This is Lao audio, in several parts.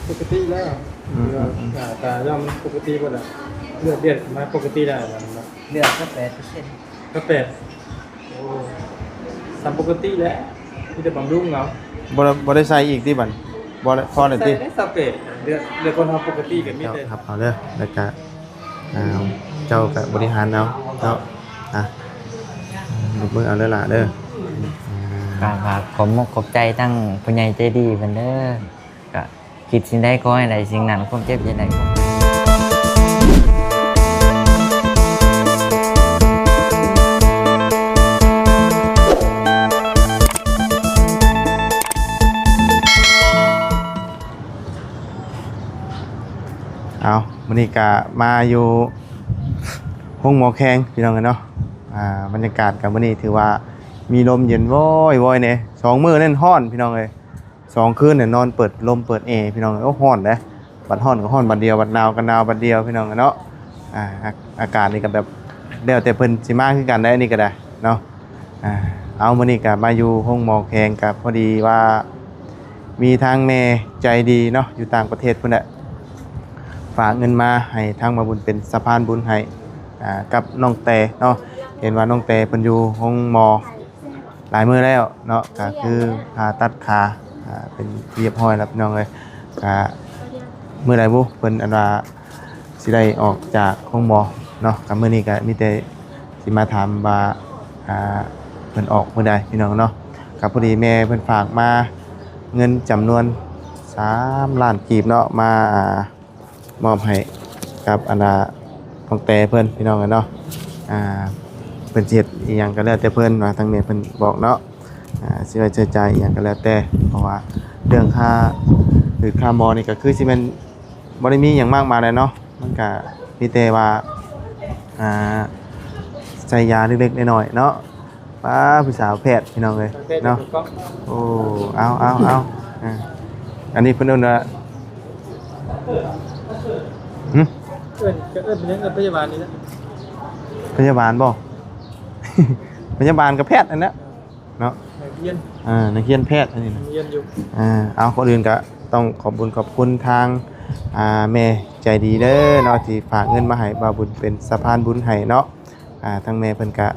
ປົກກະຕິແລ້ວ. ອືມ ເລືອດ ອືມ ໜ້າຕາເຈົ້າມັນປົກກະຕິເບິດລະ ເລືອດ ເລືອດມາປົກກະຕິໄດ້ແລ້ວເນາະ. ເລືອດຊາວແປດເປີເຊັນ. ຊາວແປດ. ໂອ້ ສ່ຳປົກກະຕິແຫຼະ ມີແຕ່ບຳລຸງເອົາ. ບໍ່ ບໍ່ໄດ້ໃສ່ອີກຕິບັດ? ບໍ່ໄດ້ ພໍແລ້ວຕິ? ໃສ່ໄດ້ຊາວແປດ ເລືອດ ເລືອດຄົນເຮົາປົກກະຕິກໍມີແຕ່ ເຈົ້າຮັບເອົາເດີ ແລ້ວກະ ອ່າ ເຈົ້າກໍບໍລິຫານເອົາເນາະ. ອ່ະ ຍົກມືເອົາເດີຫຼ້າເດີ. ອ່າ ກໍຝາກຂອບມົກຂອບໃຈທັງຜູ້ໃຫຍ່ໃຈດີເພິ່ນເດີ ກໍຄິດສິ່ງໃດຂໍໃຫ້ໄດ້ສິ່ງນັ້ນ ຄວາມເຈັບຢ່າໄດ້ຄວາມ ເອົາ ມື້ນີ້ກະມາຢູ່ໂຮງໝໍແຂວງພີ່ນ້ອງເອີຍເນາະ. ອ່າ ບັນຍາກາດກະມື້ນີ້ຖືວ່າມີລົມເຢັນວອຍໆແດ່ ສອງມື້ນັ້ນຮ້ອນພີ່ນ້ອງເອີຍ ສອງຄືນນີ້ນອນເປີດລົມເປີດແອພີ່ນ້ອງເອີຍ. ໂອ້ ຮ້ອນເດ້ ບັດຮ້ອນກໍຮ້ອນບັດດຽວ ບັດໜາວກໍໜາວບັດດຽວພີ່ນ້ອງເອີຍເນາະ. ອ່າ ອາ ອາກາດນີ້ກໍແບບແລ້ວແຕ່ເພິ່ນຊິມາຄືກັນໄດ໋ ອັນນີ້ກໍໄດ້ເນາະ. ອ່າ ເອົາ ມື້ນີ້ກໍມາຢູ່ໂຮງໝໍແຂວງ ກໍພໍດີວ່າມີທາງແມ່ໃຈດີເນາະ ຢູ່ຕ່າງປະເທດພຸ້ນແຫຼະ ຝາກເງິນມາໃຫ້ທາງບ່າວບຸນເປັນສະພານບຸນໃຫ້ ອ່າ ກັບນ້ອງແຕເນາະ. ເຫັນວ່ານ້ອງແຕເພິ່ນຢູ່ໂຮງໝໍຫຼາຍມື້ແລ້ວເນາະ ກໍຄືຜ່າຕັດຂາ ອ່າ ເປັນທີ່ຮຽບຮ້ອຍແລ້ວພີ່ນ້ອງເອີຍ. ກໍມື້ໃດບຸເພິ່ນອັນວ່າ ຊິໄດ້ອອກຈາກໂຮງໝໍເນາະ. ກໍມື້ນີ້ກໍມີແຕ່ຊິມາຖາມວ່າ ອ່າ ເພິ່ນອອກມື້ໃດພີ່ນ້ອງເນາະ. ກໍພໍດີແມ່ເພິ່ນຝາກມາເງິນຈຳນວນສາມລ້ານກີບເນາະ ມາ ອ່າ ມອບໃຫ້ກັບອັນນ່າ ນ້ອງແຕເພິ່ນພີ່ນ້ອງເອີຍເນາະ. ອ່າ ເພິ່ນຊິເຮັດອີ່ຫຍັງກໍແລ້ວແຕ່ເພິ່ນ ວ່າທາງແມ່ເພິ່ນບອກເນາະ. ອ່າ ຊິໄວ້ໃຊ້ຈ່າຍອີ່ຫຍັງກໍແລ້ວແຕ່ ເພາະວ່າເລື່ອງຄ່າ ຫຼື ຄ່າໝໍນີ້ກໍຄືຊິແມ່ນ ບໍ່ໄດ້ມີຫຍັງມາກມາຍແຫຼະເນາະ ມັນກະມີແຕ່ວ່າ ອ່າ ໃສ່ຢາເລັກໆນ້ອຍໆເນາະ. ປ້າ ຜູ້ສາວແພດພີ່ນ້ອງເອີຍເນາະ. ໂອ້ ເອົາໆໆ ອ່າ ອັນນີ້ເພິ່ນເອີ້ນວ່າ ຫຶ ເອີ້ນ ກໍເອີ້ນເປັນຫຍັງ ເອີ້ນພະຍາບານນີ້ແຫຼະ. ພະຍາບານບໍ່? ພະຍາບານກໍແພດຫັ້ນແຫຼະ. ເນາະ ນັກຮຽນ ອ່າ ນັກຮຽນແພດອັນນີ້ນະ ຮຽນຢູ່. ອ່າ ເອົາ ກ່ອນອື່ນກະຕ້ອງຂອບບຸນຂອບຄຸນທາງ ອ່າ ແມ່ໃຈດີເດີເນາະ ທີ່ຝາກເງິນມາໃຫ້ບ່າວບຸນເປັນສະພານບຸນໃຫ້ເນາະ. ອ່າ ທາງແມ່ເພິ່ນກະ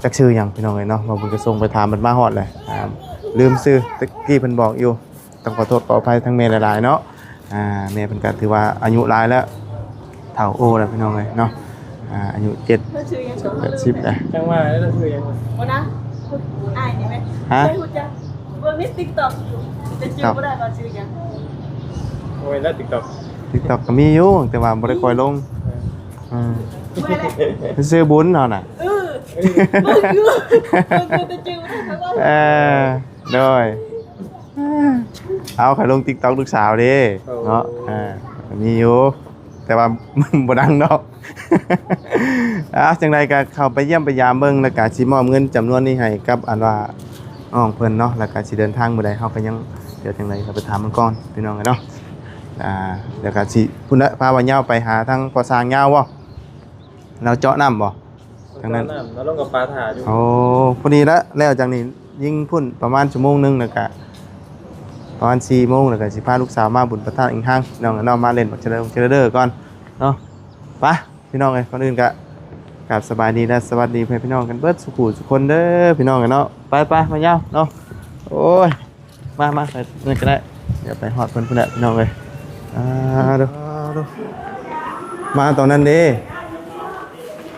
ຈັກຊື່ຫຍັງພີ່ນ້ອງເອີຍເນາະ ບ່າວບຸນກະສົ່ງໄປຖາມເພິ່ນມາຮອດແຫຼະ ອ່າ ລືມຊື່ ຕະກີ້ເພິ່ນບອກຢູ່. ຕ້ອງຂໍໂທດຂໍອະໄພທາງແມ່ຫຼາຍໆເນາະ. ອ່າ ແມ່ເພິ່ນກໍຖືວ່າອາຍຸຫຼາຍແລ້ວ ເຖົ້າໂອແລ້ວພີ່ນ້ອງເອີຍເນາະ. ອ່າ ອາຍຸເຈັດ ແປດສິບແລ້ວ. ຈັ່ງວ່າແລ້ວຊື່ຫຍັງ? ບໍ່ນະ ອ້າຍນີ້ແມ່ນ ຮະ? ເຄີຍຮູ້ຈັກ ເບິ່ງໃນ TikTok ແຕ່ຈື່ບໍ່ໄດ້ວ່າຊື່ຫຍັງ. ໂອ້ຍ ແລ້ວ TikTok TikTok ກໍມີຢູ່ ແຕ່ວ່າບໍ່ໄດ້ຄ່ອຍລົງ. ເອີ ເອີ ເມື່ອຍແຫຼະ ຊື່ບຸນເຮົານະ. ເອີ ເບິ່ງຢູ່ ເບິ່ງຢູ່ແຕ່ຈື່ບໍ່ໄດ້ ເອີ ໂດຍ. ເອົາ ຂ້ອຍລົງ TikTok ລູກສາວເດ້ ໂອ້ ເນາະ. ອ່າ ມີຢູ່ ແຕ່ວ່າມັນບໍ່ດັງດອກ. ອ່າ ຈັ່ງໃດກໍເຂົ້າໄປຢ້ຽມໄປຢາມເບິ່ງ ແລ້ວກໍຊິມອບເງິນຈຳນວນນີ້ໃຫ້ກັບ ອັນວ່າ ນ້ອງເພິ່ນເນາະ. ແລ້ວກໍຊິເດີນທາງມື້ໃດ ເຮົາກໍຍັງ ດຽວຈັ່ງໃດກໍໄປຖາມເພິ່ນກ່ອນ ພີ່ນ້ອງເອີຍເນາະ. ອ່າ ແລ້ວກໍຊິ ພຸ້ນລະ ພາບ່າວຍາວໄປຫາທາງພໍ່ຊ່າງຍາວບໍ່? ລາວເຈາະນ້ຳບໍ່? ທາງນັ້ນ ເຈາະນ້ຳ ລາວລົງກະປາຖ້າຢູ່. ໂອ້ ພໍດີລະ ແລ້ວຈາກນີ້ຍິງພຸ້ນປະມານຊົ່ວໂມງໜຶ່ງ ແລ້ວກະປະມານສີ່ໂມງ ແລ້ວກະຊິພາລູກສາວມາບຸນພະທາດອີກຄັ້ງ ພີ່ນ້ອງເນາະ. ມາຫຼິ້ນບັກເຈະເດີ ເຈະເດີກ່ອນເນາະ. ໄປ ພີ່ນ້ອງເອີຍ ກ່ອນອື່ນກະກາບສະບາຍດີ ແລະ ສະຫວັດດີພໍ່ແມ່ພີ່ນ້ອງກັນເບິດສູ່ຜູ້ສູ່ຄົນເດີ ພີ່ນ້ອງເອີຍເນາະ. ໄປໆ ມາຍາວເນາະ. ໂອ້ຍ ມາ ມາ ໄປນັ້ນກໍໄດ້ ດຽວໄປຮອດເພິ່ນພຸ້ນແຫຼະ ພີ່ນ້ອງເອີຍ. ອ່າ ດູ ມາຕອນນັ້ນເດ້.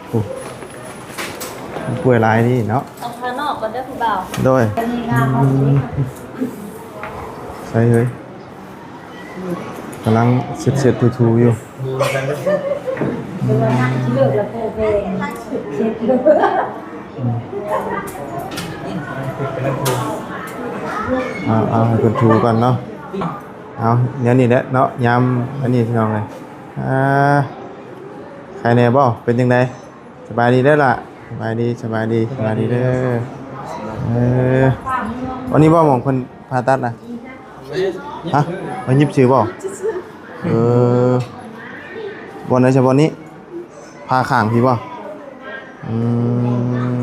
ໂອ້ ມັນປ່ວຍຫຼາຍນີ້ເນາະ. ອອກຂ້າງນອກກ່ອນເດີຜູ້ບ່າວ. ໂດຍ. ໃສ່ເຮີ້ຍ ກຳລັງເຊັດໆຖູໆຢູ່. ເອົາ ເອົາ ໃຫ້ເພິ່ນຖູກ່ອນເນາະ. ເອົາ ແນວນີ້ແຫຼະເນາະ ຍາມອັນນີ້ ພີ່ນ້ອງເອີຍ. ອ່າ ໄຄແດ່ບໍ່? ເປັນຈັ່ງໃດ? ສະບາຍດີເດີລະ. ສະບາຍດີ ສະບາຍດີ ສະບາຍດີເດີ. ເອີ ອັນນີ້ບໍ່ ໝ່ອງເພິ່ນຜ່າຕັດນະ? ຮະ? ເພິ່ນຫຍິບຊື່ບໍ່? ເອີ ບ່ອນໃດຊະ? ບ່ອນນີ້? ຜ່າຂ້າງພີ້ບໍ່? ອືມ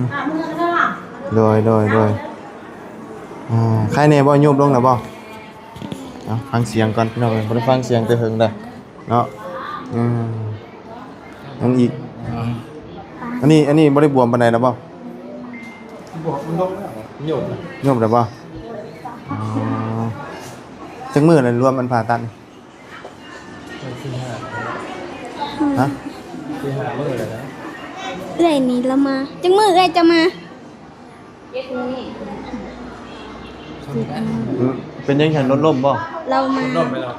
ໂດຍ ໂດຍ ໂດຍ. ອ່າ ໄຄແດ່ບໍ່? ຍູບລົງແລ້ວບໍ່? ເອົາ ຟັງສຽງກ່ອນພີ່ນ້ອງເອີຍ ບໍ່ໄດ້ຟັງສຽງແຕ່ເຫິງແລ້ວເນາະ. ອືມ ຍັງອີກ ອັນນີ້ ອັນນີ້ບໍ່ໄດ້ບວມປານໃດແລ້ວບໍ່? ບວມ ມັນລົງແລ້ວ ໂຍບ ໂຍບແລ້ວບໍ່? ອໍ ຈັກມື້ແລ້ວລວມອັນຜ່າຕັດນີ້? ສີ່ຫ້າ ຮະ? ສີ່ຫ້າມື້ແລ້ວນະ. ເອື້ອຍນີ້ລາວມາ ຈັກມື້ເອື້ອຍຈະມາ? ອືມ ເປັນຫຍັງຊັ້ນ ລົດລົ້ມບໍ່? ລາວມາ ລົດລົ້ມໄປແລ້ວ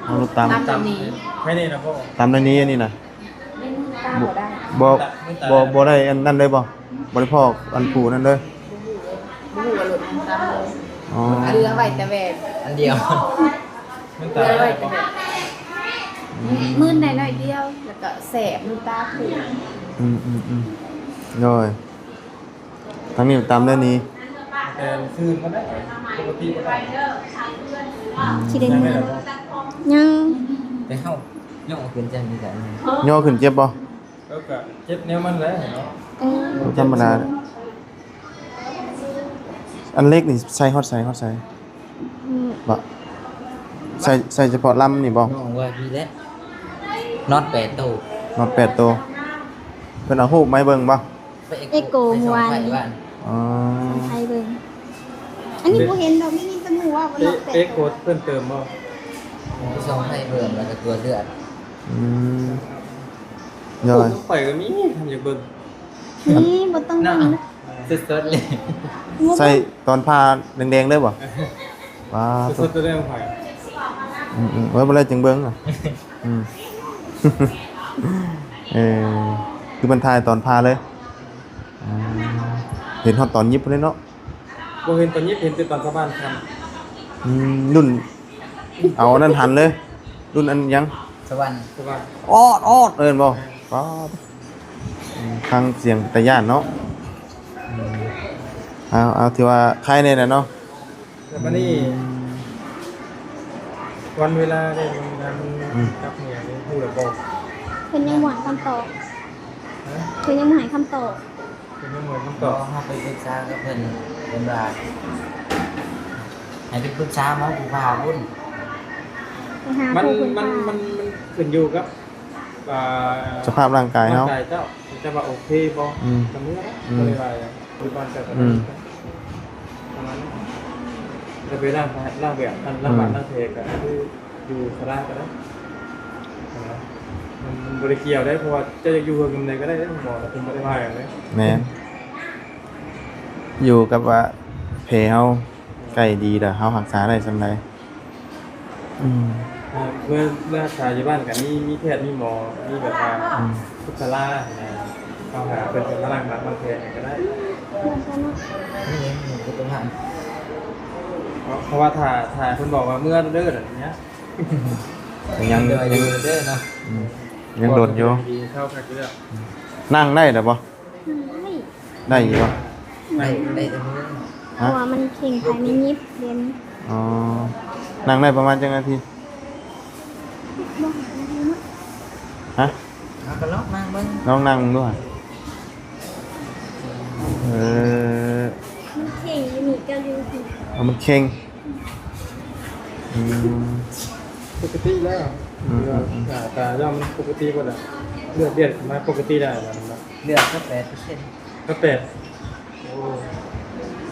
ເອົາລົດຕຳ ຕຳນີ້ ໃຜນີ້ນະພໍ່? ຕຳໃນນີ້ ອັນນີ້ນະ ບໍ່ ບໍ່ ບໍ່ໄດ້ອັນນັ້ນເລີຍບໍ່? ບໍ່ໄດ້ພໍ້ອັນຜູ້ນັ້ນເລີຍ ບໍ່ຮູ້ວ່າລົດມັນຕຳ. ອໍ ເຫຼືອໄວ້ແຕ່ແຫວນອັນດຽວ ມັນຕາມໄດ້ບໍ່? ອືມ ມື່ນໄດ້ໜ້ອຍດຽວ ແລ້ວກໍແສບນ້ຳຕາຂຶ້ນ. ອືມໆໆ ໂດຍ ທາງນີ້ຕຳໄດ້ນີ້ ແຕ່ຄືນບໍ່ໄດ້ ປົກກະຕິບໍ່ໄດ້. ອືມ ຊິໄດ້ເມືອແລ້ວບໍ່? ຍັງ ແຕ່ເຮົາຍໍຂຶ້ນຈັ່ງນີ້ກະຍໍຂຶ້ນເຈັບບໍ່? ເອີ ກະເຈັບແນວມັນແຫຼະເນາະ ເອີ ທຳມະດາ. ອັນເຫຼັກນີ້ໃສ່ຮອດໃສ ຮອດໃສ? ອືມ ບໍ່ ໃສ່ ໃສ່ສະເພາະລຳນີ້ບໍ່? ນ້ອງວ່າພີ້ແຫຼະ ນັອດແປດໂຕ ນັອດແປດໂຕ. ເພິ່ນເອົາຮູບມາໃຫ້ເບິ່ງບໍ່? ເອັກໂກ ເອັກໂກ ເມື່ອວານນີ້ ອໍ ສ່ອງໄຟເບິ່ງ. ອັນນີ້ບໍ່ເຫັນດອກ ໄດ້ຍິນແຕ່ໝູ່ເວົ້າວ່ານັອດແປດໂຕ. ເອັກໂກເພີ່ມເຕີມບໍ່? ໄປສ່ອງໄຟເບິ່ງ ແລ້ວກໍຕົວເລືອດ. ອືມ ໂດຍ ໂອ້ ຂ້ອຍກໍມີ ຄັນຢາກເບິ່ງ. ນີ້ບໍ່ຕ້ອງເບິ່ງ ສົດໆເລີຍ ໃສ່ຕອນຜ່າແດງໆເລີຍບໍ່? ປາດ ສົດໆເລີຍຂອງຂ້ອຍ. ອືມໆ ເອີ ບໍ່ໄດ້ຈຶ່ງເບິ່ງ. ອືມ ເອີ ຄືມັນຖ່າຍຕອນຜ່າເລີຍ. ອືມ ເຫັນຮອດຕອນຫຍິບພຸ້ນເລີຍເນາະ. ບໍ່ເຫັນຕອນຫຍິບ ເຫັນແຕ່ຕອນຊາວບ້ານທຳ. ອືມ ລຸ້ນ ເອົາອັນນັ້ນຫັນເລີຍ ລຸ້ນອັນຫຍັງ? ສະຫວັນ ສະຫວັນ ອອດໆ ເອີ້ນບໍ່? ປາດ ອືມ ຟັງສຽງຕາຢ້ານເນາະ. ອືມ ເອົາ ເອົາ ຖືວ່າໄຄແດ່ແຫຼະເນາະ. ແລ້ວບາດນີ້ ອືມ ວັນເວລາເດ້ ວັນເວລາມັນ ອືມ ກັບເມືອນີ້ຮູ້ແລ້ວບໍ່? ເພິ່ນຍັງບໍ່ໃຫ້ຄຳຕອບ ຮະ? ເພິ່ນຍັງບໍ່ໃຫ້ຄຳຕອບ. ເພິ່ນຍັງບໍ່ໃຫ້ຄຳຕອບ ເຮົາໄປປຶກສາກັບເພິ່ນ ເພິ່ນວ່າໃຫ້ໄປປຶກສາໝໍຜູ້ພາພຸ້ນ. ໄປຫາ ມັນ ຜູ້ເພິ່ນ ມັນ ພາ ມັນ ມັນຂຶ້ນຢູ່ກັບ ອ່າ ສະພາບຮ່າງກາຍເຮົາ ຮ່າງກາຍເຈົ້າ ເຈົ້າວ່າໂອເຄບໍ່? ອືມ ກໍເມືອ ອືມ ບໍ່ໄດ້ວ່າຫຍັງ ຢູ່ບ້ານເຈົ້າກໍໄດ້ ອືມ ປະມານນັ້ນ. ແລ້ວໄປລ້າງ ລ້າງແບບ ອັນ ລ້າງບາດ ອືມ ລ້າງແຜກໍຄື ຢູ່ສາລາກໍໄດ້ ມັນ ມັນບໍ່ໄດ້ກ່ຽວເດ້ ເພາະວ່າເຈົ້າຢາກຢູ່ເຮືອນໃດກໍໄດ້ເດ້ ໝໍລະເພິ່ນບໍ່ໄດ້ວ່າຫຍັງເດ້. ແມ່ນ ຢູ່ກັບວ່າແຜເຮົາໃກ້ດີລະ ເຮົາຮັກສາໄດ້ສ່ຳໃດ. ອືມ ເອີ ເມື່ອ ເມື່ອຮັກສາຢູ່ບ້ານກໍມີ ມີແພດ ມີໝໍ ມີແບບວ່າ ອືມ ສຸກສາລາຫັ້ນນະ ເຮົາຫາເພິ່ນ ເພິ່ນມາລ້າງບາດລ້າງແຜໃຫ້ກໍໄດ້. ເພາະ ເພາະວ່າຖ້າ ຖ້າເພິ່ນບອກວ່າເມືອເດີ ແບບນີ້ ຍັງ ຍັງຢູ່ເດີເນາະ ອືມ ຍັງດົນຢູ່ ເຊົາຄັກຢູ່ແລ້ວ. ອືມ ນັ່ງໄດ້ແລ້ວບໍ່? ໄດ້ ໄດ້ຢູ່ບໍ່? ໄດ້ ໄດ້ແຕ່ມື ຮະ? ເພາະວ່າມັນເຄັ່ງໄປໃນຍິບເດ. ອໍ ນັ່ງໄດ້ປະມານຈັກນາທີ? ບໍ່ຫານາທີເນາະ ຮະ? ເອົາກໍລອງນັ່ງເບິ່ງ ລອງນັ່ງເບິ່ງດູຫະ. ເອີ ມັນເຄັ່ງຢູ່ນີ້ກັບຢູ່ທີ່ ເອົາ ມັນເຄັ່ງ. ອືມ ປົກກະຕິແລ້ວ ອືມ ເຫຼືອ ອືມ ອືມ ໜ້າຕາເຈົ້າມັນປົກກະຕິເບິດແລ້ວ ເລືອດ ເລືອດຂຶ້ນມາປົກກະຕິໄດ້ແລ້ວເນາະ. ເລືອດຊາວແປດເປີເຊັນ ຊາວແປດ ໂອ້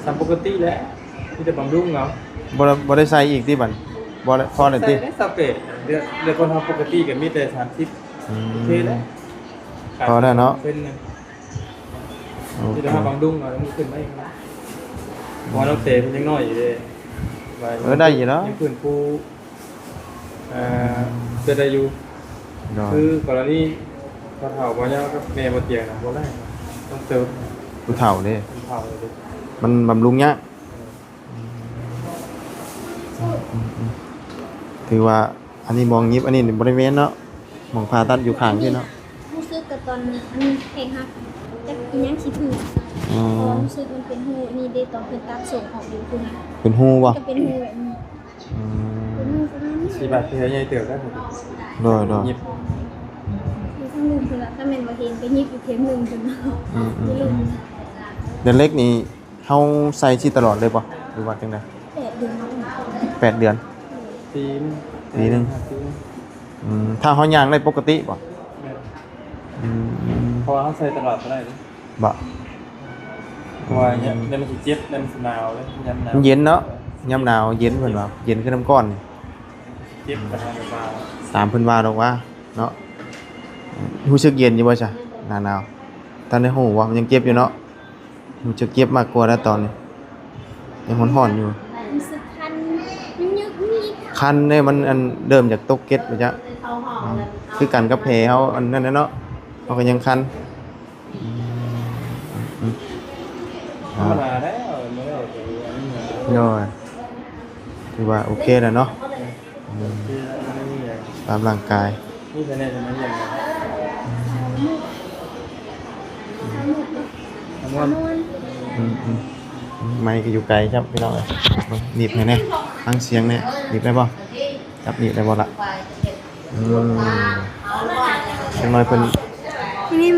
ສ່ຳປົກກະຕິແຫຼະ ມີແຕ່ບຳລຸງເອົາ. ບໍ່ ບໍ່ໄດ້ໃສ່ອີກຕິບັດ? ບໍ່ແລ້ວ ພໍແລ້ວຕິ? ໃສ່ໄດ້ຊາວແປດ ເລືອດ ເລືອດຄົນເຮົາປົກກະຕິກໍມີແຕ່ສາມສິບ. ອືມ ໂອເຄແລ້ວ ພໍແລ້ວເນາະ ເປັນ ໂອເຄ ມີແຕ່ເຮົາບຳລຸງເອົາ ມັນຂຶ້ນມາອີກ. ເພາະວ່ານ້ອງເຕເພິ່ນຍັງນ້ອຍຢູ່ເດ້ ວ່າ ເອີ ໄດ້ຢູ່ເນາະ ຍັງຟື້ນຟູ ເອີ ຈະໄດ້ຢູ່. ໂດຍ ຄືກໍລະນີພໍ່ເຖົ້າບໍ່ຍາວກັບແມ່ບໍ່ຕຽງນະ ບໍ່ໄດ້ ຕ້ອງເຕີມ. ຜູ້ເຖົ້າເດ້ ຜູ້ເຖົ້າເດ້ ມັນບຳລຸງຍາກ. ເອີ ອືມ ອືມ ອືມ ຖືວ່າ ອັນນີ້ໝໍຫຍິບ ອັນນີ້ບໍລິເວນເນາະ ໝໍຜ່າຕັດຢູ່ຂ້າງພີ້ເນາະ. ຮູ້ສຶກກໍຕອນອັນແຂນຫັກ ຈັກອີ່ຫຍັງຊິຖືກ. ອໍ ເພາະວ່າຮູ້ສຶກມັນເປັນຮູອັນນີ້ເດ້ ຕອນເພິ່ນຕັດສົ້ມອອກຢູ່ພຸ້ນນະ. ເປັນຮູບໍ່? ກໍເປັນຮູແບບນີ້. ອືມ ເປັນຮູປະມານນີ້ ຊິບາດແຜໃຫຍ່ເຕີບໄດ໋. ໂດຍ ໂດຍ ຫຍິບ ຢູ່ທາງລຸ່ມພຸ້ນລະ ຖ້າແມ່ນວ່າເຫັນກໍຫຍິບອີກເຂັມໜຶ່ງພຸ້ນ. ອືມ ອືມ ຢູ່ລຸ່ມ ອືມ ແລ້ວເຫຼັກນີ້ ເຮົາໃສ່ຊິຕະຫຼອດເລີຍບໍ່ ຫຼືວ່າຈັ່ງໃດ? ແປດເດືອນ ແປດເດືອນ. ປີໜຶ່ງ ປີໜຶ່ງ ຫ້າປີ. ອືມ ຖ້າເຮົາຍ່າງໄດ້ປົກກະຕິບໍ່? ແມ່ນ ອືມ ເພາະວ່າເຮົາໃສ່ຕະຫຼອດບໍ່ໄດ້ເດ້. ບໍ່? ເພາະວ່າ ອືມ ຍາມ ຍາມມັນຊິເຈັບ ຍາມມັນຊິໜາວເດ້ ຍາມໜາວ ມັນເຢັນເນາະ ຍາມໜາວເຢັນເພິ່ນວ່າ ເຢັນຄືນ້ຳກ້ອນນີ້ ເຈັບກະທາງວ່າ ຕາມເພິ່ນວ່າດອກວ່າເນາະ. ຮູ້ສຶກເຢັນຢູ່ບໍ່ຊະ ໜ້າໜາວ? ທ່ານໄດ້ຮູ້ບໍ່? ຍັງເຈັບຢູ່ເນາະ? ຮູ້ສຶກເຈັບມາກກວ່າແລ້ວຕອນນີ້ ຍັງຮ້ອນໆຢູ່. ຮູ້ສຶກຄັນ ຄັນເດ້ ມັນອັນເລີ່ມຈາກຕົກເກັດໄປຈ້ະ ຄືກັນກັບແຜເຮົາອັນນັ້ນແຫຼະເນາະ ເຮົາກໍຍັງຄັນ. ອືມ ທຳມະດາແລ້ວ ໂດຍ ຖືວ່າໂອເຄແລ້ວເນາະ. ອືມ ຕາມຮ່າງກາຍ ມີແຕ່ແນວຈະມາຢ້ຽມ ອືມ ອືມ ໄມກະຢູ່ໄກຄັບພີ່ນ້ອງເອີຍ. ເບິ່ງໜີບໃຫ້ແດ່ ຟັງສຽງແດ່ ໜີບໄດ້ບໍ່? ຈັບໜີບໄດ້ບໍ່ລະ? ອືມ ຈັກໜ້ອຍເພິ່ນ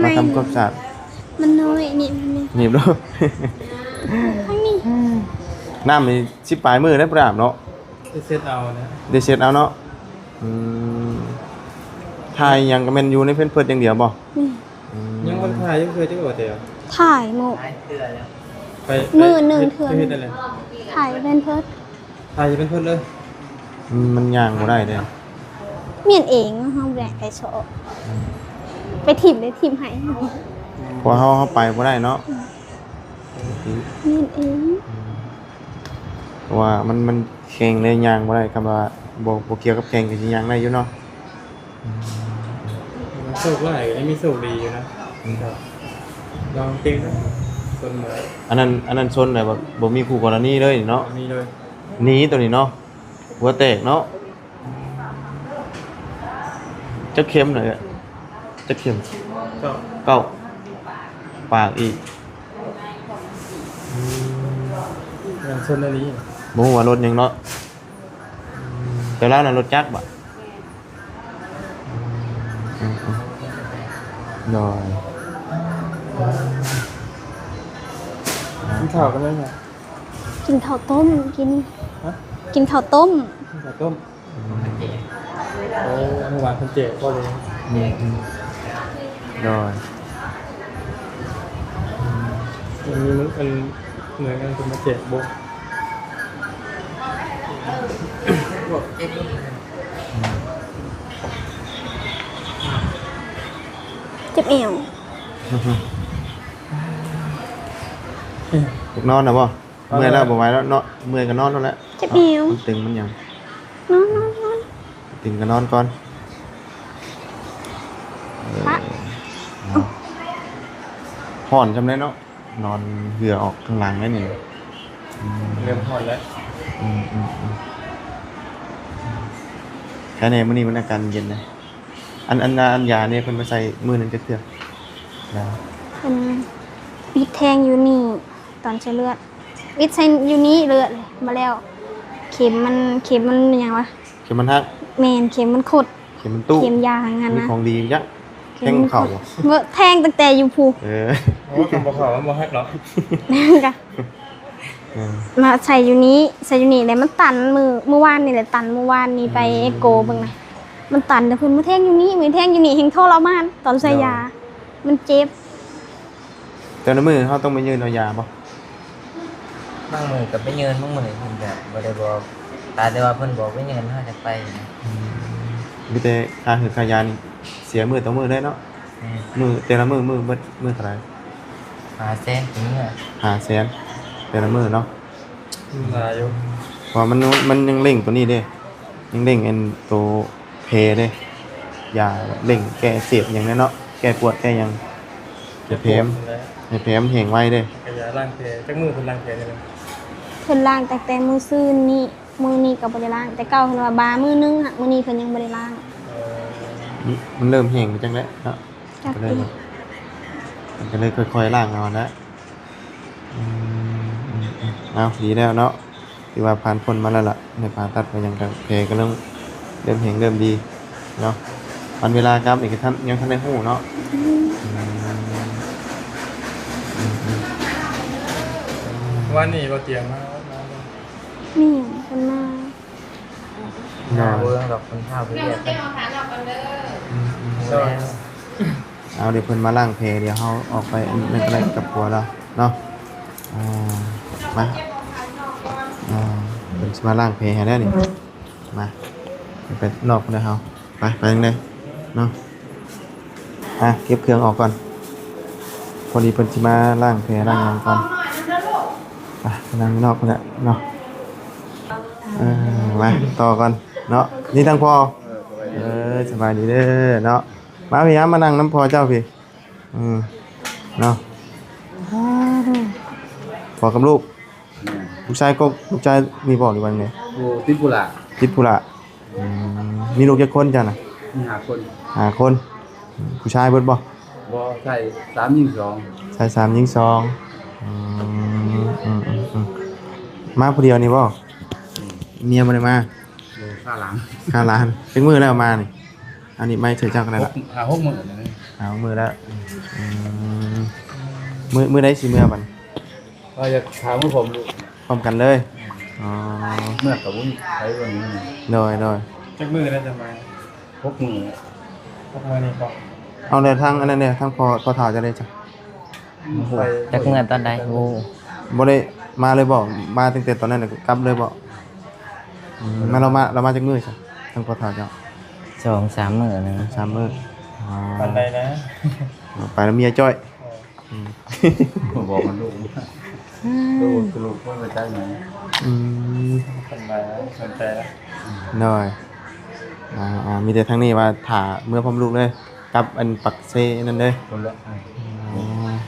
ມາທຳຄວາມສະອາດ ມັນນ້ອຍ ໜີບ ໜີບໂລດ. ທາງນີ້ ນ້ຳນີ້ ສິບປາຍມື້ໄດ້ບໍ່ໄດ້ອາບເນາະ ໄດ້ເຊັດເອົານະ ໄດ້ເຊັດເອົາເນາະ. ອືມ ຖ່າຍຫຍັງກໍແມ່ນຢູ່ໃນແພມເພີດຢ່າງດຽວບໍ່? ອືມ ຍັງບໍ່ໄດ້ຖ່າຍຈັກເທື່ອ ຈັກວ່າແຕ່ ຖ່າຍມື້ ໄປ ມື້ໜຶ່ງເທື່ອ ເຮັດ ເຮັດໄດ້ແລ້ວ ຖ່າຍແພມເພີດ ຖ່າຍແພມເພີດເລີຍ. ອືມ ມັນຍ່າງບໍ່ໄດ້ເດ້ ແມ່ນເອງ ເຮົາບໍ່ໄດ້ໃຜຊອກ ອືມ ໄປຖິ້ມໄດ້ຖິ້ມໃຫ້ ເພາະເຮົາ ເຮົາໄປບໍ່ໄດ້ເນາະ. ອືມ ແມ່ນເອງ ອືມ ເພາະວ່າມັນ ມັນແຂ້ງເດ້ ຍ່າງບໍ່ໄດ້ ຄຳວ່າບໍ່ ບໍ່ກ່ຽວກັບແຂ້ງກໍຊິຍ່າງໄດ້ຢູ່ເນາະ. ອືມ ມັນໂຊກຫຼາຍ ຍັງມີໂຊກດີຢູ່ນະ ອືມ ລອງເຕັງນະ ຊົນມາ ອັນນັ້ນ ອັນນັ້ນຊົນແລ້ວ ບໍ່ ບໍ່ມີຄູ່ກໍລະນີເລີຍເນາະ ບໍ່ມີເລີຍ ໜີໂຕນີ້ເນາະ ຫົວແຕກເນາະ. ຈັກເຂັມນະ ຈັກເຂັມ? ເກົ້າ ເກົ້າ ປາກອີກ. ອືມ ຍັງຊົນອັນນີ້ ບໍ່ຮູ້ວ່າລົດຫຍັງເນາະ. ອືມ ແຕ່ລາວນະລົດຈັກບໍ? ອືມ ໂດຍ ກິນເຂົ້າກັນແລ້ວຫຍັງ? ກິນເຂົ້າຕົ້ມ ກິນ ຮະ? ກິນເຂົ້າຕົ້ມ ກິນເຂົ້າຕົ້ມ. ອືມ ໂອ້ ເມື່ອວານເພິ່ນແຈກບໍ່ເລີຍ. ອືມ ອືມ ໂດຍ ອືມ ມັນມີມື້ອັນໜ່ວຍງານເພິ່ນມາແຈກບໍ່? ອືມ ເຈັບແອວ ຢາກນອນນະບໍ່? ເມື່ອຍແລ້ວ ບໍ່ໄຫວແລ້ວເນາະ ເມື່ອຍກໍນອນໂລດແຫຼະ. ເຈັບແອວ ມັນຕຶງມັນຫຍັງ ນອນ ນອນ ນອນ ຕຶງກໍນອນກ່ອນ. ເອີ ເນາະ ຮ້ອນຊ່ຳໃດເນາະ ນອນເຫື່ອອອກຂ້າງຫຼັງໄດ໋ນີ້. ອືມ ເລີ່ມຮ້ອນແລ້ວ. ອືມ ອືມ ອືມ ແຄ່ນີ້ມື້ນີ້ມັນອາກາດເຢັນນະ. ອັນ ອັນ ອັນຢານີ້ເພິ່ນມາໃສ່ມື້ໜຶ່ງຈັກເທື່ອ? ເພິ່ນ ເພິ່ນວິດແທງຢູ່ນີ້ ຕອນໃສ່ເລືອດ ວິດໃສ່ຢູ່ນີ້ເລີຍ ມາແລ້ວ ເຂັມມັນ ເຂັມມັນຫຍັງວະ? ເຂັມມັນຫັກ. ແມ່ນ ເຂັມມັນຂົດ ເຂັມມັນຕູ້ ເຂັມຢາຫັ້ນນະ. ມີຂອງດີຈັກ ແທງເຂົ້າບໍ່? ແທງຕັ້ງແຕ່ຢູ່ພຸ້ນ. ເອີ ໂອ້ ຄັນບໍ່ເຂົ້າມັນບໍ່ຫັກດອກ. ເອີ ມາໃສ່ຢູ່ນີ້ ໃສ່ຢູ່ນີ້ແລ້ວມັນຕັນ ມື້ ມື້ວານນີ້ແຫຼະ ຕັນມື້ວານນີ້ ໄປເອັກໂກເບິ່ງນະ ມັນຕັນ. ແຕ່ເພິ່ນມາແທງຢູ່ນີ້ ມາແທງຢູ່ນີ້ແຮ່ງທໍລະມານຕອນໃສ່ຢາ ໂດຍ ມັນເຈັບ. ແຕ່ລະມື້ເຮົາຕ້ອງໄປຍື່ນເອົາຢາບໍ່? ບາງມື້ກໍໄປຍື່ນ ບາງມື້ເພິ່ນກໍບໍ່ໄດ້ບອກ ຕາແຕ່ວ່າເພິ່ນບອກໄປຍື່ນ ເຮົາຈັ່ງໄປນະ. ອືມ ມີແຕ່ຄ່າຫືດຄ່າຢານີ້ເສຍມື້ຕໍ່ມື້ເລີຍເນາະ. ແມ່ນ ມື້ ແຕ່ລະມື້ ມື້ເບິດມື້ເທົ່າໃດ? ຫ້າແສນ ເປັນເງິນ ຫ້າແສນ ແຕ່ລະມື້ເນາະ. ອືມ ຫຼາຍຢູ່ ເພາະວ່າມັນ ມັນຍັງເລັ່ງໂຕນີ້ເດ້ ຍັງເລັ່ງອັນໂຕແຜເດ້ ຢາເລັ່ງແກ້ອັກເສບຫຍັງແດ່ເນາະ ແກ້ປວດແກ້ຫຍັງ ໃຫ້ແຜ ແກ້ປວດຫັ້ນແຫຼະ ໃຫ້ແຜມັນແຫ້ງໄວເດ້. ກະຢາລ້າງແຜ ຈັກມື້ເພິ່ນລ້າງແຜເທື່ອໜຶ່ງ? ເພິ່ນລ້າງຕັ້ງແຕ່ມື້ຊືນນີ້ ມື້ນີ້ກໍບໍ່ໄດ້ລ້າງ ແຕ່ເກົ່າເພິ່ນວ່າບາມື້ໜຶ່ງ ຫາກມື້ນີ້ເພິ່ນຍັງບໍ່ໄດ້ລ້າງ. ເອີ ມັນ ມັນເລີ່ມແຫ້ງໄປຈັ່ງແຫຼະເນາະ. ຈັກ ກໍເລີຍ ມັນກໍເລີຍຄ່ອຍໆລ້າງເອົາຫັ້ນແຫຼະ. ອືມ ອືມ ເອົາ ດີແລ້ວເນາະ ຖືວ່າຜ່ານພົ້ນມາແລ້ວລະ ໄດ້ຜ່າຕັດໄປຫຍັງ ກໍແຜກໍເລີ່ມ ເລີ່ມແຫ້ງເລີ່ມດີເນາະ. ວັນເວລາກັບນີ້ກໍທັນ ຍັງທັນໄດ້ຮູ້ເນາະ. ອືມ ອືມ ອືມ ອືມ ວານນີ້ບໍ່ຕຽງມາ ມາບໍ່? ແມ່ນ ເພິ່ນມາ. ໂດຍ ບໍ່ເລື່ອງດອກ ເພິ່ນພາໄປວຽກກັນ. ອືມໆ ແລ້ວ ເອົາ ດຽວເພິ່ນມາລ້າງແຜ ດຽວເຮົາອອກໄປອັນນັ້ນກໍໄດ້ກັບຜົວລາວເນາະ. ອ່າ ມາ ອ່າ ເພິ່ນຊິມາລ້າງແຜໃຫ້ແລ້ວນີ້. ມາ ໄປນອກພຸ້ນເດີ້ເຮົາ. ໄປ ໄປຈັ່ງໃດເນາະ. ອ່ະ ເກັບເຄື່ອງອອກກ່ອນ ພໍດີເພິ່ນຊິມາລ້າງແຜລ້າງຫຍັງກ່ອນ. ໄປ ໄປນັ່ງຢູ່ນອກພຸ້ນແຫຼະເນາະ. ເອີ ມາຕໍ່ກ່ອນເນາະ. ນີ້ທາງພໍ່ ເອີ ສະບາຍດີເດີເນາະ. ມາພີ່ ມານັ່ງນຳພໍ່ເຈົ້າພີ່. ອືມ ເນາະ ພໍ່ກັບລູກ. ແມ່ນ. ລູກຊາຍກໍ ລູກຊາຍນີ້ບໍ່ ຫຼືວ່າແນວໃດ? ໂອ້ ຕິດທຸລະ. ຕິດທຸລະ. ອືມ ມີລູກຈັກຄົນເຈົ້ານະ? ມີຫ້າຄົນ. ຫ້າຄົນ. ອືມ ຜູ້ຊາຍເບິດບໍ່? ບໍ່ ຊາຍສາມ ຍິງສອງ. ຊາຍສາມ ຍິງສອງ. ອືມ ອືມໆໆ ມາຜູ້ດຽວນີ້ບໍ່? ອືມ ເມຍບໍ່ໄດ້ມາ? ໂດຍ ຄ່າຫຼານ. ຄ່າຫຼານ. ຈັກມື້ແລ້ວມານີ້? ອັນນີ້ໄມ້ເທື່ອເຈົ້າກໍໄດ້ລະ. ຫົກ ຫ້າຫົກມື້ແລ້ວ. ຫ້າຫົກມື້ແລ້ວ. ອືມ ມື້ ມື້ໃດຊິເມືອບັດ? ວ່າຢາກຖາມວ່າພ້ອມ ພ້ອມກັນເລີຍ. ອໍ ເມືອກັບບຸນໄປວັນນີ້. ໂດຍໆ. ຈັກມື້ແລ້ວຈະມາ? ຫົກມື້. ຫົກມື້ນີ້ກໍ ເອົາແລ້ວ ທາງອັນນັ້ນເດ້ ທາງພໍ່ ພໍ່ເຖົ້າເຈົ້າເດ້ ຈັກ ໄປ ຈັກເມືອຕອນໃດ? ບໍ່ ບໍ່ໄດ້ມາເລີຍບໍ່? ມາຕັ້ງແຕ່ຕອນນັ້ນແລ້ວກໍກັບເລີຍບໍ່? ອືມ ມາ ລາວມາ ລາວມາຈັກມື້ຊະ ທາງພໍ່ເຖົ້າເຈົ້າ? ສອງສາມມື້ນະ. ສອງສາມມື້. ອໍ ປານໃດນະ? ໄປແລ້ວເມຍຈ້ອຍ. ອໍ ອືມ ບອກມັນລູກ ລູກ ລູກບໍ່ໄດ້ໃຈແມ່. ອືມ ເພິ່ນມາສົນໃຈແລ້ວ. ໂດຍ. ອ່າໆ ມີແຕ່ທາງນີ້ວ່າຖ້າເມືອພ້ອມລູກເລີຍ ກັບອັນປາກເຊນັ້ນເດ້. ຄົນລະ ອໍ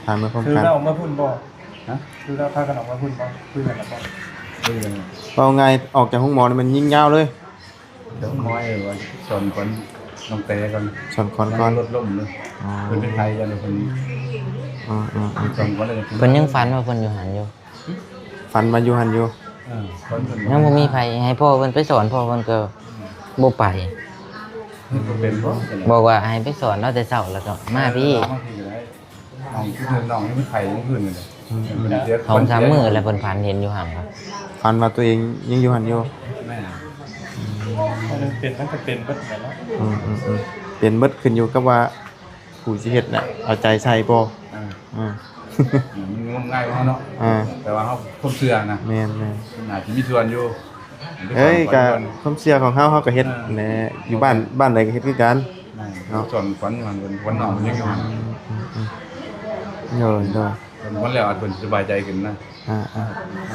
ຖ້າເມືອພ້ອມກັນ. ຄືລາວອອກມາພຸ້ນບໍ່? ຮະ? ຄືລາວພາກັນອອກມາພຸ້ນບໍ່? ຄຸຍກັນລະບໍ່? ຄຸຍກັນ. ເວົ້າງ່າຍ ອອກຈາກໂຮງໝໍນີ້ມັນຍິງຍາວເລີຍ. ເຈົ້ານ້ອຍວ່າສອນກ່ອນ ນ້ອງແຕກ່ອນ ສອນກ່ອນ ກ່ອນ ລົດລົ້ມເລີຍ. ອໍ ເພິ່ນເປັນໄຂ້ ຢ້ານວ່າເພິ່ນ ອືມໆໆ ສອນກ່ອນເລີຍ. ເພິ່ນຍັງຝັນວ່າເພິ່ນຢູ່ຫັ້ນຢູ່. ຝັນວ່າຢູ່ຫັ້ນຢູ່. ເອີ ຝັນເພິ່ນ ຍັງບໍ່ມີໃຜໃຫ້ພໍ່ເພິ່ນໄປສອນ ພໍ່ເພິ່ນກໍ ອືມ ບໍ່ໄປ. ເພິ່ນບໍ່ເປັນບໍ່? ບອກວ່າໃຫ້ໄປສອນເນາະ ແຕ່ເຊົ້າແລ້ວກໍມາພີ້. ເອີ ມາພີ້ກໍໄດ້. ນ້ອງ ຄືນ້ອງຍັງໄປໄຂ້ມື້ຄືນນີ້ແຫຼະ. ອືມໆ ສອງສາມມື້ແລ້ວເພິ່ນຝັນເຫັນຢູ່ຫັ້ນ. ຝັນວ່າຕົວເອງຍັງຢູ່ຫັ້ນຢູ່. ແມ່ນ. ອືມ ມັນເປັນ ມັນກໍເປັນເບິດແຫຼະເນາະ. ອືມໆໆ ເປັນເບິດ ຂຶ້ນຢູ່ກັບວ່າຜູ້ຊິເຮັດນະ ເອົາໃຈໃສ່ບໍ່. ເອີ ເອີ ມັນງມງາຍເຮົາເນາະ. ເອີ ແຕ່ວ່າເຮົາ ຄວາມເຊື່ອນະ. ແມ່ນໆ ມັນອາດຈະມີສ່ວນຢູ່. ເອີຍ ກະຄວາມເຊື່ອຂອງເຮົາ ເຮົາກະເຮັດແຫຼະ. ເອີ ຢູ່ບ້ານ ບ້ານໃດກະເຮັດຄືກັນ. ແມ່ນເນາະ. ສອນຂວັນຢູ່ຫັ້ນ ຂວັນນ້ອງມັນຍັງຢູ່ຫັ້ນ. ອືມໆໆ ໂດຍໆ ຂວັນແລ້ວອາດເພິ່ນສະບາຍໃຈຂຶ້ນນະ. ອ່າໆ ເ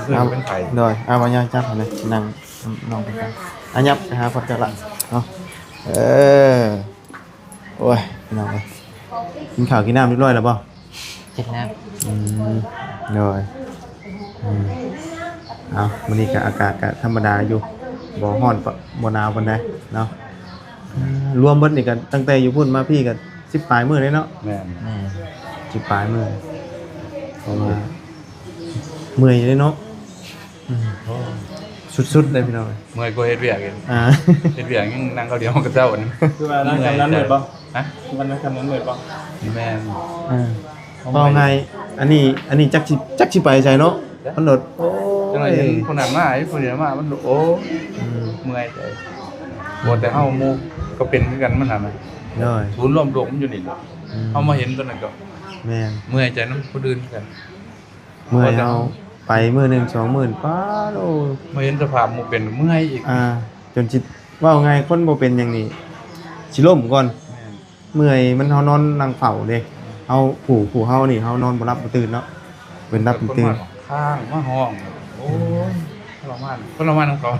ອີ ເປັນໄຂ້. ໂດຍ. ເອົາ ມາຍ່າງຈັບຫັ້ນນະ ນັ່ງ ນ້ອງໄປກັນ. ອ່ະ ຫຍັບໄປຫາພໍ່ເຈົ້າລະເນາະ. ເອີ ໂອ້ຍ ພີ່ນ້ອງເອີຍ ກິນເຂົ້າກິນນ້ຳຮຽບຮ້ອຍແລ້ວບໍ່? ກິນແລ້ວ. ອືມ ໂດຍ. ອືມ ເອົາ ມື້ນີ້ກະອາກາດກະທຳມະດາຢູ່ ບໍ່ຮ້ອນ ບໍ່ໜາວປານໃດເນາະ. ອ່າ ລວມເບິດນີ້ກະ ຕັ້ງແຕ່ຢູ່ພຸ້ນມາພີ້ກະສິບປາຍມື້ເດ້ເນາະ. ແມ່ນ. ແມ່ນ ສິບປາຍມື້ ເພາະວ່າເມື່ອຍເດ້ເນາະ. ອືມ ໂອ້ ສຸດໆເລີຍພີ່ນ້ອງ. ເມື່ອຍກວ່າເຮັດວຽກອີກ. ອ່າ ເຮັດວຽກຍັງນັ່ງເຂົ້າດຽວມັນກໍເຊົ້ານີ້. ຄືວ່ານັ່ງກຳນັ້ນເໝິດບໍ່? ຮະ? ຄືວ່ານັ່ງກຳນັ້ນເໝິດບໍ່? ແມ່ນ. ເອີ ເວົ້າງ່າຍ ອັນນີ້ ອັນນີ້ຈັກຊິ ຈັກຊິໄປໃສເນາະ. ມັນໂດດ ໂອ້ຍ ຈັ່ງໃດເຫັນຜູ້ນັ້ນມາ ຜູ້ນີ້ມາ ມັນໂດດ ໂອ້ຍ ອືມ ເມື່ອຍໃຈ. ບໍ່ແຕ່ເຮົາ ໝູ່ກໍເປັນຄືກັນ ມັນຫັ້ນນະ. ໂດຍ. ສູນລວມໂລກມັນຢູ່ນີ້ແຫຼະ. ອືມ ເຮົາມາເຫັນຕົວນັ້ນກໍ ແມ່ນ ເມື່ອຍໃຈນຳຄົນອື່ນຄືກັນ. ເມື່ອຍ ເຮົາໄປມື້ໜຶ່ງສອງໝື່ນ ປາດ ໂອ້ ມາເຫັນສະພາບໝູ່ເປັນເມື່ອຍອີກ. ອ່າ ຈົນຊິ ເວົ້າງ່າຍ ຄົນບໍ່ເປັນຫຍັງນີ້ຊິລົ້ມກ່ອນ. ແມ່ນ. ເມື່ອຍມັນ ເຮົານອນນັ່ງເຝົ້າເດ້. ເຮົາ ຜູ້ ຜູ້ເຮົານີ້ ເຮົານອນບໍ່ຫຼັບບໍ່ຕື່ນເນາະ. ເປັນຫຼັບເປັນຕື່ນ ຄ້າງມາຮ້ອງ ໂອ້ຍ ອືມ ທໍລະມານ ທໍລະມານນຳເຂົາ.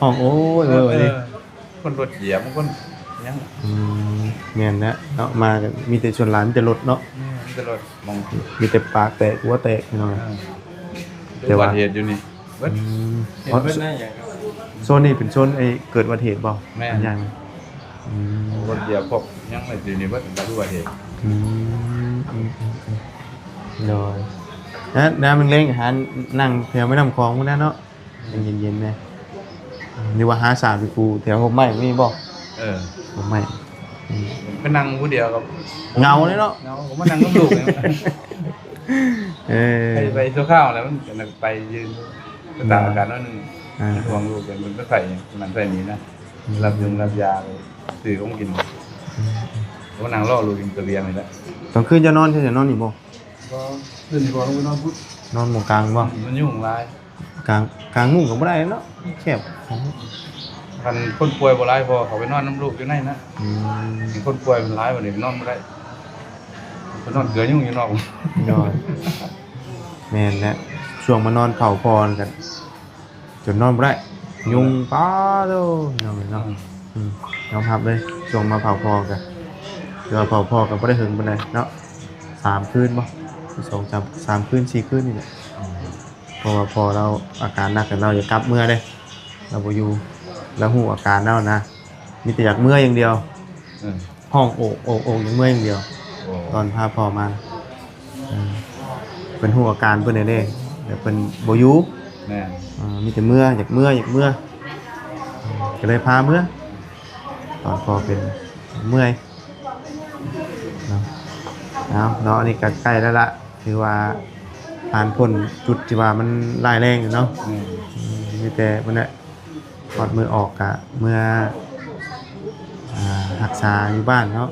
ຮ້ອງໂອ້ຍໂອ້ຍ ເອີ ເອີ. ຄົນລົດຢຽບ ຄົນຫຍັງ. ອືມ ແມ່ນແຫຼະເນາະ ມາກໍມີແຕ່ສ່ວນຫຼາຍມີແຕ່ລົດເນາະ. ແມ່ນ ມີແຕ່ລົດ ມີແຕ່ປາກແຕກຫົວແຕກພີ່ນ້ອງ. ເອີ ແຕ່ວ່າ ອຸບັດຕິເຫດຢູ່ນີ້ເບິດ. ອືມ ເຫັນເບິດໃນຫຍັງ. ໂຊນນີ້ເປັນໂຊນໄອ້ເກີດອຸບັດຕິເຫດບໍ່? ແມ່ນ. ອືມ ລົດຢຽບພວກຫຍັງໃນທີ່ນີ້ເບິດ ອຸບັດຕິເຫດ. ອືມ ອືມໆໆ ໂດຍ. ແລ້ວ ແລ້ວແລງໆ ຫານັ່ງແຖວແມ່ນ້ຳຂອງພຸ້ນແຫຼະເນາະ. ຍັງເຢັນໆແດ່. ອືມ ຫຼືວ່າຫາສາວຢູ່ຜູ້ແຖວຮົ່ມໄມ້ມີບໍ່? ເອີ ຮົ່ມໄມ້. ອືມ ໄປນັ່ງຜູ້ດຽວກໍເຫງົາເລີຍເນາະ. ເຫງົາ ກໍມານັ່ງກັບລູກນີ້. ເອີ ໄປ ໄປຊົ່ວຄາວແລ້ວ ມັນກໍໄປຢືນ ອືມ ຕາກອາກາດໜ້ອຍໜຶ່ງ. ອ່າ ເປັນຫ່ວງລູກ ເພິ່ນໄປໃສ່ນັ້ນໃສ່ນີ້ນະ ອືມ ຮັບຍຸງຮັບຢາ ຊື້ຂອງກິນ ອືມ ກໍນັ່ງລໍລູກຢູ່ຕະວຽງນີ້ແຫຼະ. ກາງຄືນເຈົ້ານອນ ເຈົ້ານອນນີ້ບໍ່? ບໍ່ ຄືນນີ້ບໍ່ລົງໄປນອນພຸ້ນ ນອນໝ່ອງກາງບໍ່? ມັນຍຸງຫຼາຍ ກາງ ກາງມຸ້ງກໍບໍ່ໄດ້ເນາະ ແຄບ. ຄັນຄົນປ່ວຍບໍ່ຫຼາຍພໍ ເຂົາໄປນອນນຳລູກຢູ່ໃນນະ. ອືມ ຄົນປ່ວຍມັນຫຼາຍ ບັດນີ້ນອນບໍ່ໄດ້ ໄປນອນເກືອຍຸງຢູ່ນອກ. ໂດຍ ແມ່ນແຫຼະ ຊ່ວງມານອນເຝົ້າພໍ່ຫັ້ນກໍ ຈົນນອນບໍ່ໄດ້ ຍຸງ ປາໂທ້ ພີ່ນ້ອງເອີຍເນາະ. ອືມ ອືມ ຍອມຮັບເລີຍ ຊ່ວງມາເຝົ້າພໍ່ກະ ແຕ່ວ່າເຝົ້າພໍ່ກະບໍ່ໄດ້ເຫິງປານໃດເນາະ ສາມຄືນບໍ່ ສອງສາມ ສາມຄືນ ສີ່ຄືນນີ້ແຫຼະ. ອືມ ເພາະວ່າພໍ່ລາວອາການໜັກ ແລ້ວລາວຢາກກັບເມືອເດ້ ລາວບໍ່ຢູ່ ລາວຮູ້ອາການແລ້ວນະ ມີແຕ່ຢາກເມືອຢ່າງດຽວ. ເອີ ຮ້ອງໂອກໂອກໂອກ ຢາກເມືອຢ່າງດຽວ. ໂອ້ ຕອນພາພໍ່ມາ ເອີ ເພິ່ນຮູ້ອາການເພິ່ນແລ້ວເດ້ ແຕ່ເພິ່ນບໍ່ຢູ່. ແມ່ນ ເອີ ມີແຕ່ເມືອ ຢາກເມືອ ຢາກເມືອ ກໍເລີຍພາເມືອ ຕອນພໍ່ເປັນ ເມື່ອຍເນາະ. ເອົາເນາະ ອັນນີ້ກໍໃກ້ແລ້ວລະ ຖືວ່າຜ່ານພົ້ນຈຸດທີ່ວ່າມັນຮ້າຍແຮງແລ້ວເນາະ. ແມ່ນ ອືມ ມີແຕ່ພຸ້ນແຫຼະ ຮອດມື້ອອກກະເມືອ ອ່າ ຮັກສາຢູ່ບ້ານເນາະ.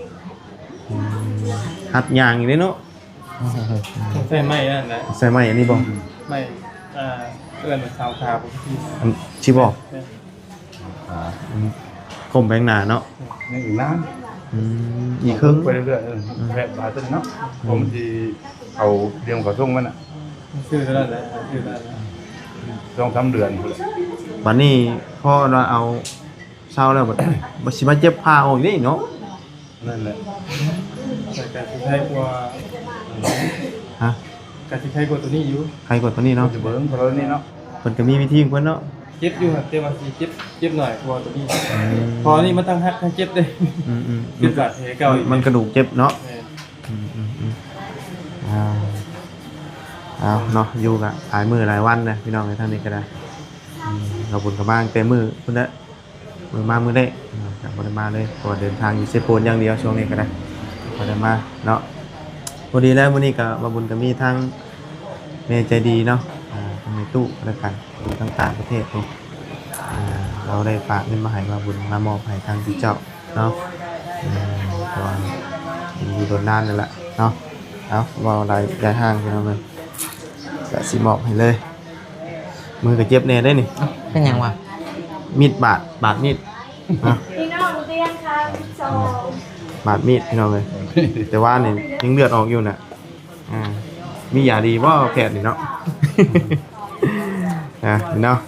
ອືມ ຫັດຍ່າງອີກເດ້ເນາະ ໃຊ້ໄມ້ນັ້ນແຫຼະ ໃຊ້ໄມ້ອັນນີ້ບໍ່? ອືມ ໄມ້ ອ່າ ເອີ້ນວ່າເສົາຂາບໍ່ ອັນ ຊິບໍ່? ແມ່ນ ອ່າ ອືມ ກົ້ມໄປຂ້າງໜ້າເນາະ ຍັງອີກນານ. ອືມ ອີກເຄິ່ງ ໄປເລື້ອຍໆ ເອີ ອືມ ແບບບາດຕົວນີ້ເນາະ ອືມ ເພາະມັນຊິ ເຂົາດຽມເຂົາສົ່ງມັນນະ ມັນຊື່ເທົ່ານັ້ນແຫຼະ ມັນຊື່ເທົ່ານັ້ນແຫຼະ ສອງສາມເດືອນພຸ້ນແຫຼະ. ບັດນີ້ພໍວ່າເອົາເຊົາແລ້ວ ບັດ ບັດຊິມາເຈັບພາອອກເດ້ເນາະ. ນັ້ນແຫຼະ ແຕ່ກະຊິໄຄກວ່າ ຮະ ກະຊິໄຄກວ່າຕົວນີ້ຢູ່ ໄຄກວ່າຕົວນີ້ເນາະ ເພິ່ນຊິເບິ່ງເຂົາຕົວນີ້ເນາະ ເພິ່ນກະມີວິທີຂອງເພິ່ນເນາະ. ເຈັບຢູ່ ແຕ່ວ່າຊິເຈັບ ເຈັບໜ້ອຍກວ່າຕົວນີ້ ອືມ ເພາະອັນນີ້ມັນທັງຫັກທັງເຈັບເດ້. ອືມໆ ເປັນບາດແຜເກົ່າອີກ ມັນກະດູກເຈັບເນາະ. ແມ່ນ ອືມໆ ອືມ ອ່າ ເອົາເນາະ ຢູ່ກະຫຼາຍມື້ຫຼາຍວັນນະ ພີ່ນ້ອງເອີຍ ທາງນີ້ກໍໄດ້ ອືມ ລາວບຸນກໍມາຕັ້ງແຕ່ມື້ພຸ້ນແຫຼະ ມື້ມາມື້ແລກ ເອີ ກໍບໍ່ໄດ້ມາເລີຍ ເພາະວ່າເດີນທາງຢູ່ເຊໂປນຢ່າງດຽວ ຊ່ວງນີ້ກໍໄດ້ ບໍ່ໄດ້ມາເນາະ. ພໍດີແລ້ວ ມື້ນີ້ກໍ ລາວບຸນກໍມີທາງແມ່ໃຈດີເນາະ ອ່າ ທາງແມ່ຕູ້ກໍແລ້ວກັນ ຢູ່ທາງຕ່າງປະເທດພຸ້ນ ອ່າ ລາວໄດ້ຝາກເງິນມາໃຫ້ ລາວບຸນມາມອບໃຫ້ທາງເຈົ້າ ເນາະ ເອີ ເພາະວ່າຢູ່ດົນນານແລ້ວລະເນາະ. ເອົາ ເວົ້າຫຼາຍຢ່າຫ່າງ ພີ່ນ້ອງເອີຍ ກະຊິມອບໃຫ້ເລີຍ. ມືກະເຈັບແດ່ເດ້ນີ້ ເອົ້າ ເປັນຫຍັງວະ? ມີດບາດ ບາດມີດ ພີ່ນ້ອງຕຽງຄ່າສິບສອງ ບາດມີດ ພີ່ນ້ອງເອີຍ ແຕ່ວ່ານີ້ຍັງເລືອດອອກຢູ່ນະ. ອ່າ ມີຢາດີບໍ່ແພດນີ້ເນາະ? ອ່າ ເນາະ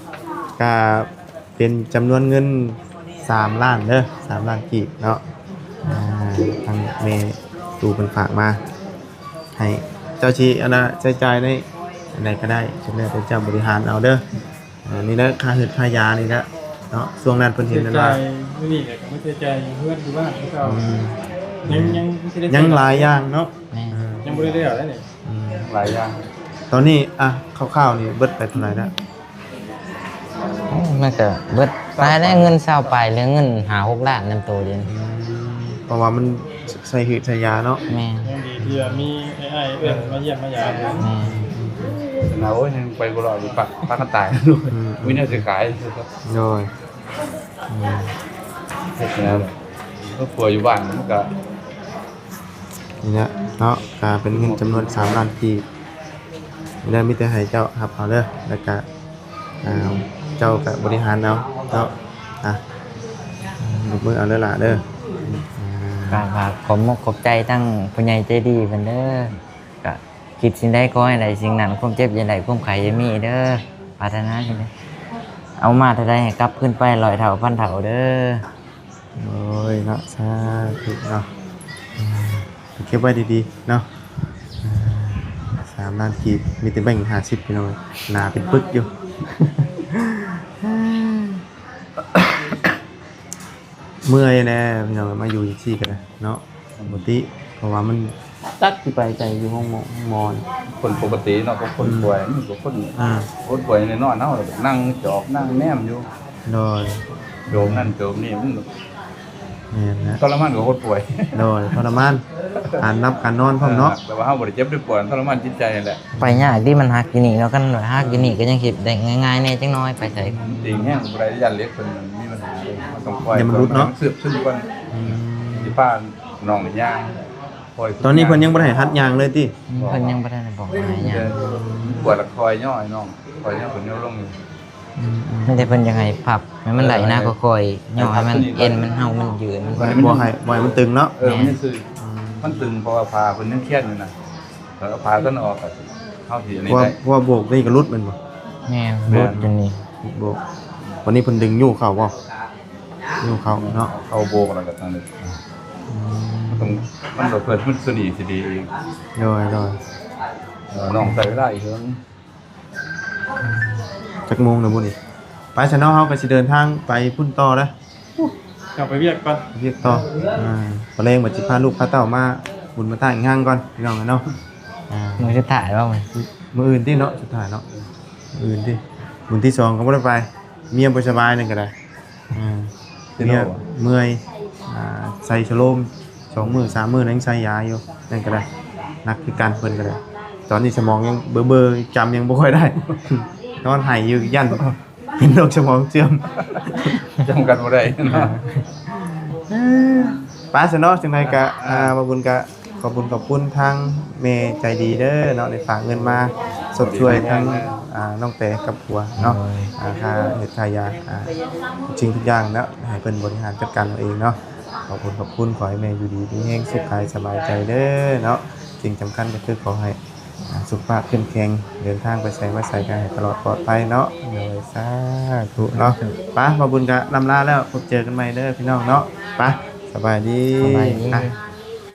ກະ ເປັນຈຳນວນເງິນສາມລ້ານເດີ ສາມລ້ານກີບເນາະ. ອ່າ ທາງແມ່ຕູ້ເພິ່ນຝາກມາໃຫ້ ເຈົ້າຊິອັນນ່າ ໃຊ້ຈ່າຍໃນອັນໃດກໍໄດ້ ສຸດແລ້ວແຕ່ເຈົ້າບໍລິຫານເອົາເດີ. ອ່າ ນີ້ແຫຼະ ຄ່າເຮືອນຄ່າຢານີ້ແຫຼະເນາະ ຊ່ວງນັ້ນເພິ່ນເຫັນນັ້ນວ່າ ໃຊ້ຈ່າຍມື້ນີ້ແຫຼະ ກໍມາໃຊ້ຈ່າຍຢູ່ເຮືອນຢູ່ບ້ານຄືເກົ່າ. ອືມ ຍັງ ຍັງ ຍັງຫຼາຍຢ່າງເນາະ. ແມ່ນ ເອີ ຍັງບໍ່ໄດ້ແລ້ວເດ້ນີ້. ອືມ ຫຼາຍຢ່າງ ຕອນນີ້ ອ່ະ ຄ່າວໆ ນີ້ເບິດໄປເທົ່າໃດແລ້ວ? ໂອ້ ມັນກະເບິດຫຼາຍແລ້ວ ເງິນຊາວປາຍ ເຫຼືອເງິນຫ້າຫົກລ້ານນຳໂຕດຽວນີ້. ອືມ ເພາະວ່າມັນໃຊ້ຫືດໃຊ້ຢາເນາະ. ແມ່ນ ຍັງດີທີ່ວ່າມີອ້າຍໆ ເອີ້ນມາຢ້ຽມມາຢາມ. ແມ່ນ ໂອ້ຍ ຍັງໄປບໍ່ລອດຢູ່ ປະ ປະກັນຕາຍ. ອືມ ມີແນວຊິຂາຍ. ໂດຍ ອືມ ເຮັດແນວໃດ ຄອບຄົວຢູ່ບ້ານມັນກະ ນີ້ແຫຼະເນາະ ກະເປັນເງິນຈຳນວນສາມລ້ານກີບ ແລ້ວມີແຕ່ໃຫ້ເຈົ້າຮັບເອົາເດີ ແລ້ວກະ ອ່າ ເຈົ້າກະບໍລິຫານເອົາເນາະ. ອ່ະ ຍົກມືເອົາເດີຫຼ້າເດີ. ອ່າ ກະຝາກຂອບມົກຂອບໃຈທັງຜູ້ໃຫຍ່ໃຈດີເພິ່ນເດີ ກະຄິດສິ່ງໃດຂໍໃຫ້ໄດ້ສິ່ງນັ້ນ ຄວາມເຈັບຢ່າໄດ້ ຄວາມໄຂ້ຢ່າມີເດີ ປາດຖະໜາສິ່ງໃດ ເອົາມາເທົ່າໃດໃຫ້ກັບຄືນໄປຮ້ອຍເທົ່າພັນເທົ່າເດີ. ໂອ້ຍເນາະ ສາທຸເນາະ ເກັບໄວ້ດີໆເນາະ. ສາມລ້ານກີບ ມີແຕ່ແບັງຫ້າສິບ ພີ່ນ້ອງ ໜາເປັນປຶກຢູ່. ເມື່ອຍແດ່ພີ່ນ້ອງ ມາຢູ່ຈັ່ງຊີ້ກໍໄດ້ເນາະ ປົກກະຕິ ເພາະວ່າມັນຈັກຊິໄປໃສ ຢູ່ໂຮງໝໍ ໂຮງໝໍນີ້ ຄົນປົກກະຕິເນາະ ກັບຄົນ ອືມ ປ່ວຍ ມັນກໍຄົນ ອ່າ ຄົນປ່ວຍແນ່ນອນ ເຮົານັ່ງຈອບນັ່ງແນມຢູ່. ໂດຍ ໂຈມນັ້ນໂຈມນີ້ ມັນ ແມ່ນແຫຼະ ທໍລະມານກວ່າຄົນປ່ວຍ. ໂດຍ ທໍລະມານ ການຫຼັບການນອນພ້ອມເນາະ ເອີ ແຕ່ວ່າເຮົາບໍ່ໄດ້ເຈັບໄດ້ປວດ ມັນທໍລະມານຈິດໃຈຫັ້ນແຫຼະ. ໄປຍາກຕິ ມັນຫັກຢູ່ນີ້ເນາະ ຄັນວ່າຫັກຢູ່ນີ້ກໍຍັງເຮັດໄດ້ງ່າຍໆແດ່ຈັກໜ້ອຍ ໄປໃສ ຕີແຮງບໍ່ໄດ້ ຢ້ານເຫຼັກເພິ່ນມີບັນຫາເດ້ ເຮົາຕ້ອງປ່ອຍ ຢ່າມັນຫຼຸດເນາະ ໃຫ້ມັນຊືບຊຶມກ່ອນ ອືມ ຊິພານ້ອງຍ່າງ ປ່ອຍ ຕອນນີ້ເພິ່ນຍັງບໍ່ໄດ້ໃຫ້ຫັດຍ່າງເລີຍຕິ? ອືມ ເພິ່ນຍັງບໍ່ໄດ້ບອກໃຫ້ຍ່າງ ປວດລະຄ່ອຍຍໍໃຫ້ນ້ອງ ຄ່ອຍຍໍເພິ່ນຍໍລົງຢູ່ ອືມໆ ມີແຕ່ເພິ່ນຢາກໃຫ້ພັບໃຫ້ມັນໄດ້ນະ ເອີ ຄ່ອຍໆຍໍໃຫ້ມັນ ໃຫ້ພັບຕົວນີ້ ເອັນມັນເຮົາມັນຢືນ ມັນ ບໍ່ໃຫ້ ບໍ່ໃຫ້ມັນຕຶງເນາະ ເອີ ແມ່ນ ມັນຊື່ ອືມ ມັນຕຶງ ເພາະວ່າຜ້າເພິ່ນຍັງແຂນຢູ່ນະ ແລ້ວຜ້າຕົວນັ້ນອອກກໍເຮົາຊິອັນນີ້ໄດ້ ເພາະວ່າໂບກນີ້ກໍຫຼຸດແມ່ນບໍ່? ແມ່ນ ແມ່ນ ຫຼຸດຢູ່ນີ້ ໂບກ ວັນນີ້ເພິ່ນດຶງຍູ້ເຂົ້າບໍ່? ຍູ້ເຂົ້າເນາະ ເຂົ້າໂບກແລ້ວກໍອັນນີ້ ອືມ ມັນຕ້ອງ ມັນບໍ່ເພິ່ນ ມັນສະດີ ສະດີເອງ ໂດຍໆ ເອີ ນ້ອງໃຊ້ເວລາອີກເຖິງ ຈັກໂມງແລ້ວບຸນີ້? ໄປຊະເນາະ ເຮົາກໍຊິເດີນທາງໄປພຸ້ນຕໍ່ເດີ້ ເຈົ້າໄປວຽກກ່ອນ ວຽກຕໍ່ ອ່າ ມື້ແລງບັດຊິພາລູກພາເຕົ້າມາບຸນມາຕ້ານອີກຄັ້ງກ່ອນ ພີ່ນ້ອງເອີຍເນາະ ອ່າ ມື້ສຸດທ້າຍບໍ່? ມື້ອື່ນຕິເນາະ ສຸດທ້າຍເນາະ ມື້ອື່ນຕິ ບຸນທີສອງກໍບໍ່ໄດ້ໄປ ເມຍບໍ່ສະບາຍນັ້ນກໍໄດ້ ອ່າ ເມຍເມື່ອຍ ອ່າ ໃສ່ສະໂລມ ສອງມື້ສາມມື້ຍັງໃສ່ຢາຢູ່ ນັ້ນກໍໄດ້ ໜັກຄືກັນ ເພິ່ນກໍໄດ້ ຕອນນີ້ສະໝອງຍັງເບີໆ ຈຳຍັງບໍ່ຄ່ອຍໄດ້ ນອນໄຫ້ຢູ່ ຢ້ານເປັນໂລກສະໝອງເສື່ອມ ຈຳກັນບໍ່ໄດ້ເນາະ ໄປຊະເນາະ ຈັ່ງໃດກໍ ອ່າ ບ່າວບຸນກໍ ຂອບຄຸນຂອບຄຸນທາງແມ່ໃຈດີເດີເນາະ ໄດ້ຝາກເງິນມາຊົດຊ່ວຍທາງ ອ່າ ນ້ອງແຕກັບຜົວເນາະ ໂດຍ ອ່າ ຄ່າເຮັດຄ່າຢາ ອ່າ ທຸກສິ່ງທຸກຢ່າງເນາະ ໃຫ້ເພິ່ນບໍລິຫານຈັດການເອົາເອງເນາະ ຂອບຄຸນຂອບຄຸນ ຂໍໃຫ້ແມ່ຢູ່ດີມີແຮງ ສຸກກາຍສະບາຍໃຈເດີເນາະ ສິ່ງສຳຄັນກໍຄືຂໍໃຫ້ ອ່າ ສຸຂະພາບເຂັ້ມແຂງ ເດີນທາງໄປໃສມາໃສກໍໃຫ້ຕະຫຼອດປອດໄພເນາະ ໂດຍ ສາທຸເນາະ ໄປ ບ່າວບຸນກໍລ່ຳລາແລ້ວ ພົບເຈີກັນໃໝ່ເດີພີ່ນ້ອງເນາະ ໄປ ສະບາຍດີ ສະບາຍດີ ອ່ະ